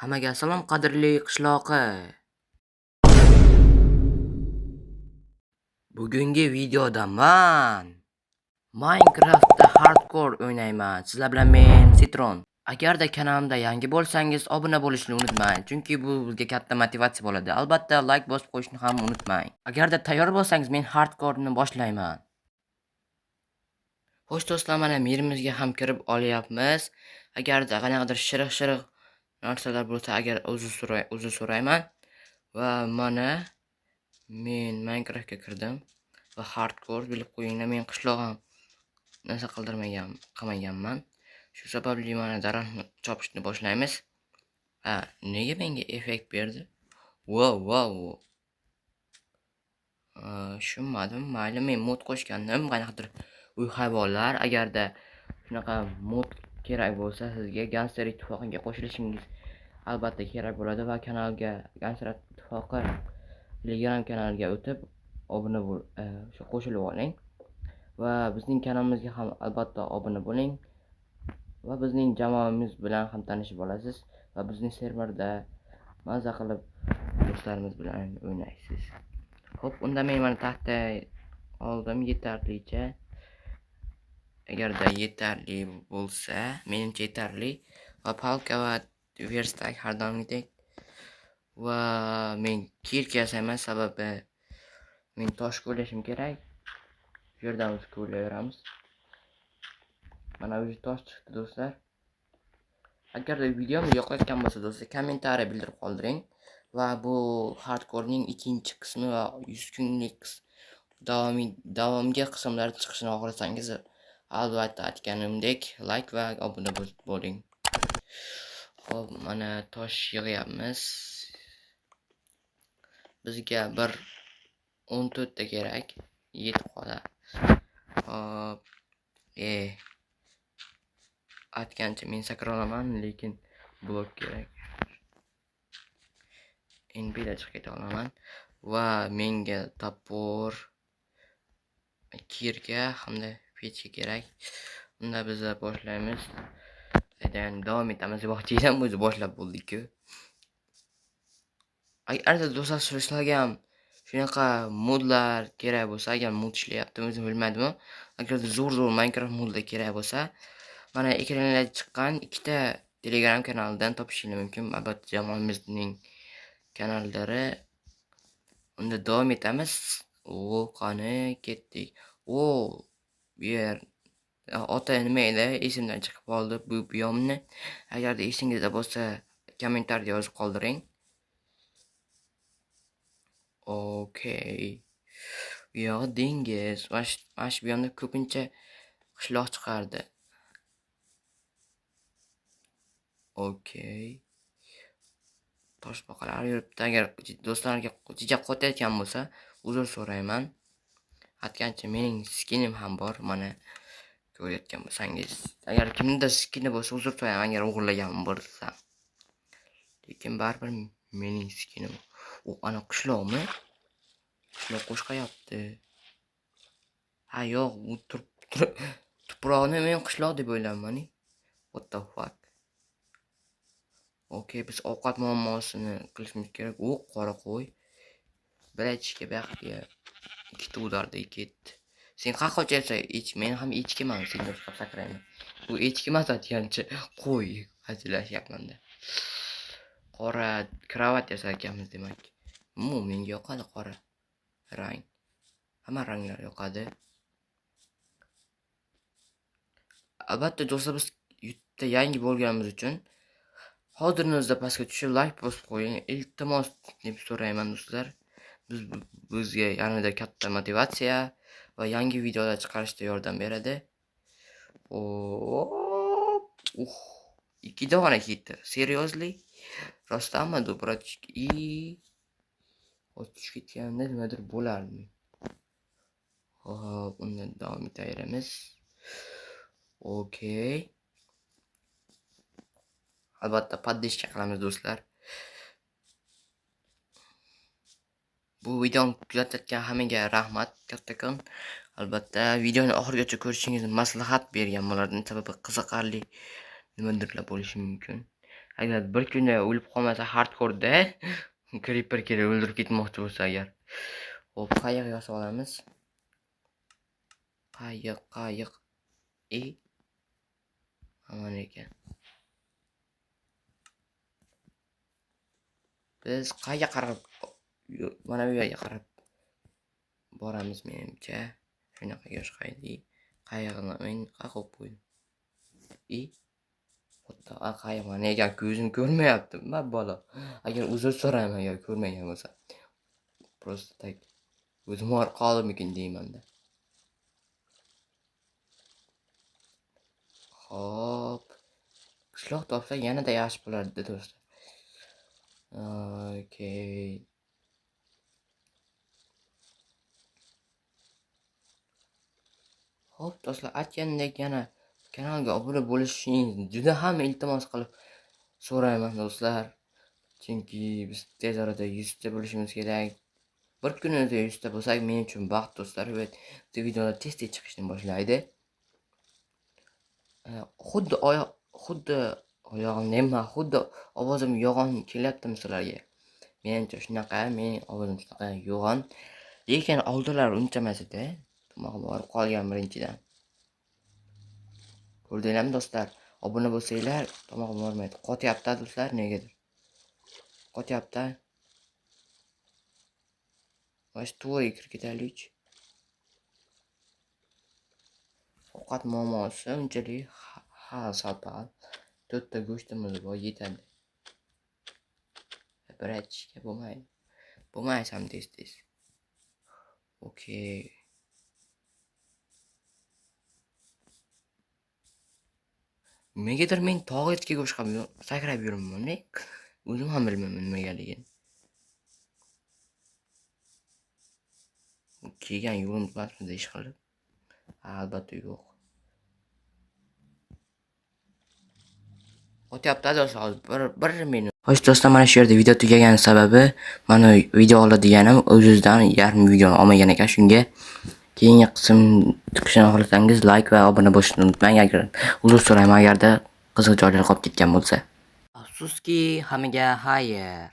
Hammaga salom qadrli qishloqi. Bugungi videoda man Minecraftda hardcore o'ynayman. Sizlar bilan men Citron. Agarda kanalimda yangi bo'lsangiz, obuna bo'lishni unutmang, chunki bu bizga katta motivatsiya bo'ladi. Albatta like bosib qo'yishni ham unutmang. Agarda tayyor bo'lsangiz, men hardcoreni boshlayman. Xo'sh do'stlar, mana mirimizga ham kirib olyapmiz. Agarda qanaqadir shiriq-shiriq narsalar bo'lsa, agar uzr so'rayman. Va mana men Minecraftga kirdim va hardcore bilib qo'yinglar, men qishloq ham narsa qildirmagan, qilmaganman. Shu sababli mana daraxtni chopishni boshlaymiz. Ha, nega menga effekt berdi? Wow, wow. Tushunmadim. Mayli, men mod qo'shgandim, qanaqadir uy hayvonlar. Agarda shunaqa mod kerak bo'lsa, sizga Gangster ittifoqiga qo'shilishingiz albatta kerak bo'ladi va kanalga Gangster ittifoqi Telegram kanaliga o'tib obuna bo'l, shu qo'shilib oling va bizning kanalimizga ham albatta obuna bo'ling va bizning jamoamiz bilan ham tanishib olasiz va bizning serverda maza qilib do'stlarimiz bilan o'ynaysiz. Xo'p, unda men mana taxta oldim yetarlicha. Agarda yetarli bo'lsa, menimcha yetarli va palka va verstak har doimgidek. Va men kirka yasayman, sababi men tosh ko'ylashim kerak. Shu yerdan o'zi ko'ylayveramiz. Mana o'zi tosh chiqdi do'stlar. Agarda videom yoqayotgan bo'lsa do'stlar, kommentariy bildirib qoldiring va bu hardcorening ikkinchi qismi va 100 kunlik davomga qismlar chiqishini xohlasangiz, albatta aytganimdek like va obuna bo'ling. Xo'p, mana tosh yig'yapmiz. Bizga bir 14 ta kerak, yetib qoladi. Xo'p, aytgancha men sakra olaman, lekin blok kerak. NPda chiqib keta olaman va menga topor, kirka hamda pechka kerak. Unda biz boshlaymiz. Ya'ni davom etamiz. Demoqchi edim, o'zi boshlab bo'ldik-ku. Agarda do'stlar sizlarga ham shunaqa modlar kerak bo'lsa, agar mod ishlayapti, o'zim bilmadim. Agarda zo'r-zo'r Minecraft modlar kerak bo'lsa, mana ekranlarda chiqqan ikkita Telegram kanalidan topishingiz mumkin. Albatta jamoamizning kanallari. Unda davom etamiz. O, qani ketdik. O, bu yer ota nima edi? Esimdan chiqib qoldi bu biyomni. Agarda esingizda bo'lsa, kommentariyada yozib qoldiring. Okey. Bu yog'i dengiz. Mana shu biyomda ko'pincha qishloq chiqardi. Okey. Toshbaqalar yuribdi. Agar do'stlarga chechak qotayotgan bo'lsa, uzr so'rayman. Aytgancha mening skinim ham bor, mana ko'rayotgan bo'lsangiz. Agar kimda skini bo'lsa, uzr so'rayman agar o'g'irlagan bo'lsam. Lekin baribir mening skinim. U ana qishloqmi? Qishloq qo'shqayapti. Ha, yo'q, u tuproqni men qishloq deb o'ylayman. What the fuck? Okey, biz ovqat muammosini qilishimiz kerak. U qora qo'y. Bir echki buyoqqa ikkita udarda ketdi. Sen qayerga qochyapsan? Echki, men ham echkiman, senga chiqib sakrayman. Bu echki emas aytgancha qo'y, hazillashyapman-da. Qora kravat yasar ekanmiz demak. Menga yoqadi qora rang. Hamma ranglar yoqadi. Albatta do'stlar, biz YouTube'da yangi bo'lganimiz uchun hozirning o'zida pastga tushib like bosib qo'ying. Iltimos deb so'rayman do'stlar. Biz bizga yanada katta motivatsiya va yangi videolar chiqarishda yordam beradi. Hop, ikki dona ketdi. Seriously? Rostdanmi, братчик? I hozir tushib ketganda nimadir bo'lardi. Hop, undan davom etaveramiz. Okey. Albatta поддержка qilamiz do'stlar. Bu videoni kuzatayotgan hammaga rahmat kattakon. Albatta videoni oxirigacha ko'rishingizni maslahat bergan bo'lardim, sababi qiziqarli nimadirlar bo'lishi mumkin. Agar bir kunda o'lib qolmasa hardcore'da creeper kelib o'ldirib ketmoqchi bo'lsa agar. Xo'p, qayiq yasab olamiz. Qayiq. Aman ekan. Biz qayerga qarab, mana bu yerga qarab boramiz menimcha. Shunaqa yoshqaydi. Qayiqni men qo'yib qo'ydim. Xuddi qayiq mana ekan, ko'zim ko'rmayapti. Ma bola. Agar uzr so'rayman agar ko'rmagan bo'lsa. Просто так o'zim og'rib qoldimikin deyman-da. Xo'p. Qishloq topsa yanada yaxshi bo'lardi do'stlar. Okey. Xo'p, do'stlar, aytgandek yana kanalga obuna bo'lishingizni juda ham iltimos qilib so'rayman do'stlar. Chunki biz tez orada 100 ta bo'lishimiz kerak. Bir kun o'zida 100 ta bo'lsak men uchun baxt do'stlar. Va videolar tez-tez chiqishni boshlaydi. Xuddi xuddi oyog'im nima, xuddi ovozim yo'g'on kelyaptimi sizlarga? Menimcha shunaqa, mening ovozim shunaqa yo'g'on. Lekin oldinlar uncha emas edi. Tomog'im og'rib qolgan birinchidan. Ko'rdinglarmi do'stlar? Obuna bo'lsanglar, tomog'im og'rimaydi. Qotyapti do'stlar, negadir. Qotyapti. Mana shu to'g'riga kirib ketaylik. Ovqat muammosi unchalik hal sal-pal. 4 ta go'shtimiz bor, yetadi. Bir aytishga bo'lmaydi. Bo'lmaysam tez-tez. Okey. Negadir men tog' etkiga o'xshab sakrab yuribman. O'zim ham bilmayman nimagaligini. Kelgan yo'lim emasmidi ish qilib? Albatta yo'q. Qotyapti do'stlar, hozir bir minut. Xo'sh do'stlar, mana shu yerda video tugagan sababi mana video oladiganim o'z-o'zidan yarim videoni olmagan ekan, shunga keyingi qism chiqishini xohlasangiz like va obuna bo'lishni unutmang. Agar uzr so'rayman agarda qiziq joylar qolib ketgan bo'lsa. Afsuski, hammaga xayr.